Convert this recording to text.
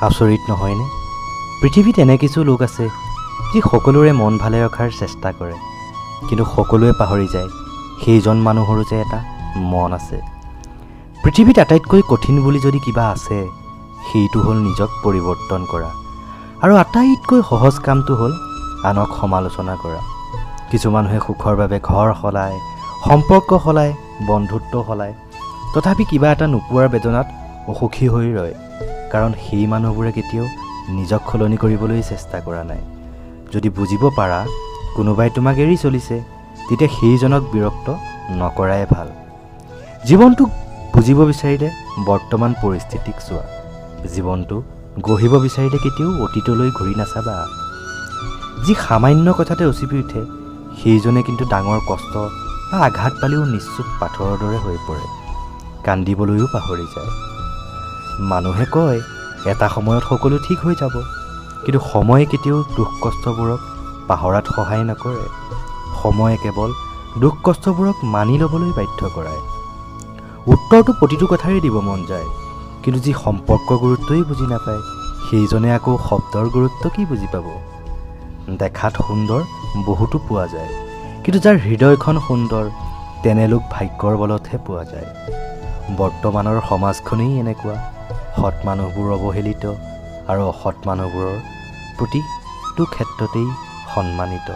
আচৰিত নহয়নে? পৃথিৱীত এনে কিছু লোক আছে যি সকলোৰে মন ভালে ৰখাৰ চেষ্টা কৰে, কিন্তু সকলোৱে পাহৰি যায় সেইজন মানুহৰো যে এটা মন আছে। পৃথিৱীত আটাইতকৈ কঠিন বুলি যদি কিবা আছে, সেইটো হ'ল নিজক পৰিৱৰ্তন কৰা, আৰু আটাইতকৈ সহজ কামটো হ'ল আনক সমালোচনা কৰা। কিছু মানুহে সুখৰ বাবে ঘৰ সলায়, সম্পৰ্ক সলায়, বন্ধুত্ব সলায়, তথাপি কিবা এটা নোপোৱাৰ বেদনাত অসুখী হৈ ৰয়, কাৰণ সেই মানুহবোৰে কেতিয়াও নিজক সলনি কৰিবলৈ চেষ্টা কৰা নাই। যদি বুজিব পাৰা কোনোবাই তোমাক এৰি চলিছে, তেতিয়া সেইজনক বিৰক্ত নকৰাই ভাল। জীৱনটোক বুজিব বিচাৰিলে বৰ্তমান পৰিস্থিতিক চোৱা, জীৱনটো গঢ়িব বিচাৰিলে কেতিয়াও অতীতলৈ ঘূৰি নাচাবা। যি সামান্য কথাতে উচিপি উঠে, সেইজনে কিন্তু ডাঙৰ কষ্ট বা আঘাত পালেও নিশ্চুপ পাথৰৰ দৰে হৈ পৰে, কান্দিবলৈও পাহৰি যায়। মানুহে কয় এটা সময়ত সকলো ঠিক হৈ যাব, কিন্তু সময়ে কেতিয়াও দুখ কষ্টবোৰক পাহৰাত সহায় নকৰে। সময়ে কেৱল দুখ কষ্টবোৰক মানি ল'বলৈ বাধ্য কৰায়। উত্তৰটো প্ৰতিটো কথাৰেই দিব মন যায়, কিন্তু যি সম্পৰ্কৰ গুৰুত্বই বুজি নাপায়, সেইজনে আকৌ শব্দৰ গুৰুত্ব কি বুজি পাব? দেখাত সুন্দৰ বহুতো পোৱা যায়, কিন্তু যাৰ হৃদয়খন সুন্দৰ তেনে লোক ভাগ্যৰ বলতহে পোৱা যায়। বৰ্তমানৰ সমাজখনেই এনেকুৱা, সৎ মানুহবোৰ অৱহেলিত আৰু অসৎ মানুহবোৰৰ প্ৰতিটো ক্ষেত্ৰতেই সন্মানিত।